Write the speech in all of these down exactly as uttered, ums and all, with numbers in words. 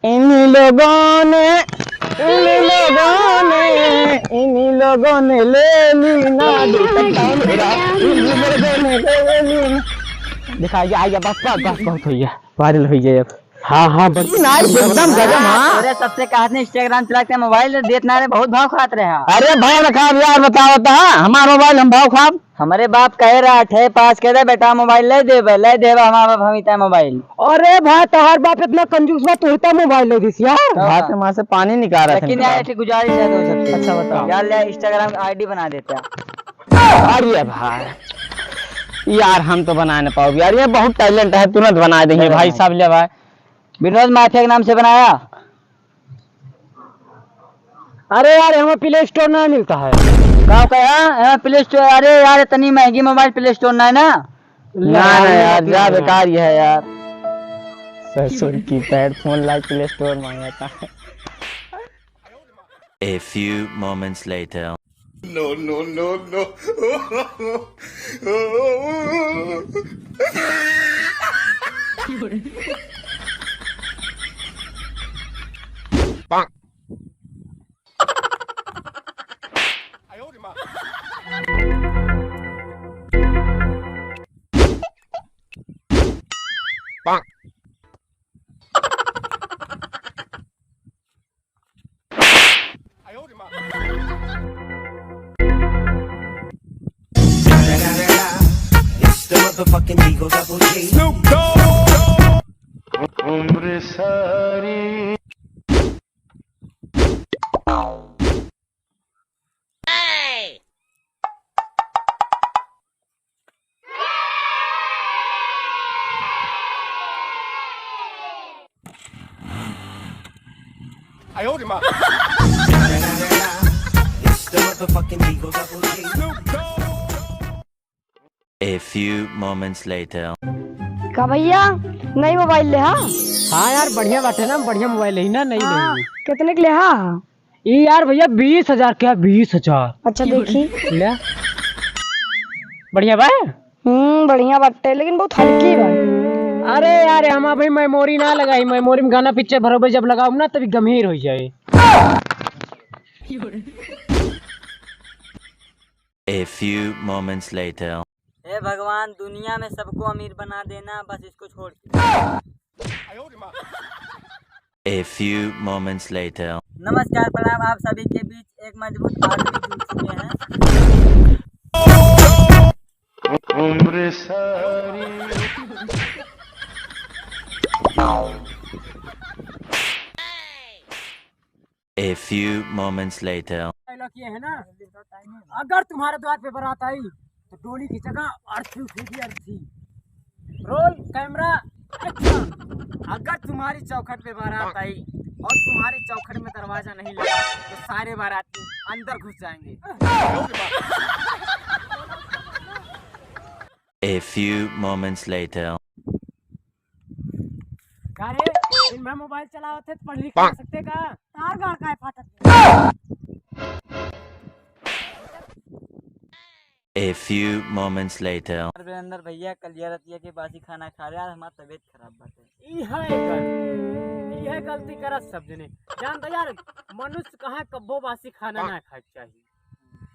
इन्हीं लोगों ने, इन्हीं लोगों ने, इन्हीं लोगों ने ले ली ना दुपट्टा मेरा, इन्हीं लोगों ने ले ली ना। देखा, आइया, आइया, बस, बस, बस, बहुत होइया, viral होइया अब। हाँ, हाँ, बस। नाइस, एकदम गजब, हाँ। अरे, सबसे कहत नहीं Instagram चलाते mobile देत ना रे, बहुत भाव खात रहे, हाँ। अरे, भाव ना खाब यार, बताओ तो, हाँ, हमार mobile हम भाव खाब। हमरे बाप कहे रहा, "अठे पास के दे बेटा, mobile ले देबे, ले देबे हमार बाप हम इतना mobile।" अरे भाई, तोहार बाप इतना कंजूस बा, तू इतना mobile ले दिस यार। हाँ। भाई, तो माँ से पानी निकाल रहा था लेकिन यार, इनका। एक गुजारिश है तो सबसे। अच्छा, बताओ। यार, ले Instagram ID बना देता। अरे भाई, यार, हम तो बना ना पाओ यार, ये बहुत talent है, तुरंत बना देंगे अरे भाई भाई। साहब, ले भाई। विनोद माफिया के नाम से बनाया। अरे यार, हमें Play Store नहीं मिलता है। का कहा? हमें Play Store, अरे यार, इतनी महंगी mobile Play Store नहीं ना। ना, ना यार, जा बेकार ही है यार। ससुर keypad phone ला Play Store मांगा था। A few moments later. No, no, no, no. It's the motherfucking Eagle Double G. A few moments later. का भैया, नई mobile लेहा? हाँ यार, बढ़िया बाटे ना, बढ़िया mobile है ना, नई हाँ, लेही। कितने के लेहा? ई यार भैया, बीस हजार के, बीस हजार। अच्छा, देखी। ले। बढ़िया बा? हम्म, बढ़िया बाटे, लेकिन बहुत हल्की बा। अरे यार, हम अभी memory ना लगाई, memory में गाना picture भरोबे जब लगाउब ना, तभी गंभीर हो जाए। A few moments later. हे भगवान, दुनिया में सबको अमीर बना देना, बस इसको छोड़ के। A few moments later. नमस्कार, प्रणाम, आप सभी के बीच एक मजबूत आदमी जुड़ चुके हैं। A few moments later. Dialogue ये है ना, अगर तुम्हारे द्वार पे बारात आई तो डोली की जगह अर्थी उठेगी, अर्थी। Roll, camera, action. अगर तुम्हारी चौखट पे बारात आई और तुम्हारी चौखट में दरवाजा नहीं लगा तो सारे बाराती अंदर घुस जाएंगे। A few moments later. का रे, दिन भर mobile चलावत है, तो पढ़ लिख ना सकते का? तार गाड़ का है फाटक। A few moments later. अरे वीरेंद्र भैया, कलिया रतिया के बासी खाना खा रहे यार, हमार तबीयत खराब बाटे। ई है गलती, ई है गलती करत सब जने। जानता यार, मनुष्य कहाँ कब्बो बासी खाना ना खाए के चाहिए।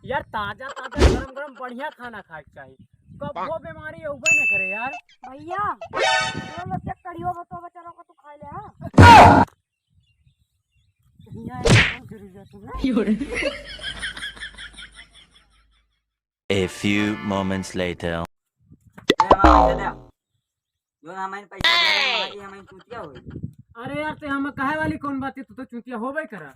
यार, ताजा ताजा गरम गरम बढ़िया खाना खाए के चाही, कब्बो बीमारी अउबे न करे यार। भैया, चलो ना, एक कढ़ियो भातो बचा रखो, तू खा ले, हाँ? हियाँ एकदम जरूरत है। A few moments later. ए, हमारा पैसा दे। जो ना हमारे पैसा दे, हमारी, हमारी चूतिया होई। अरे यार, ते हमें कहे वाली कौन बात है, तू तो चूतिया होबे करा।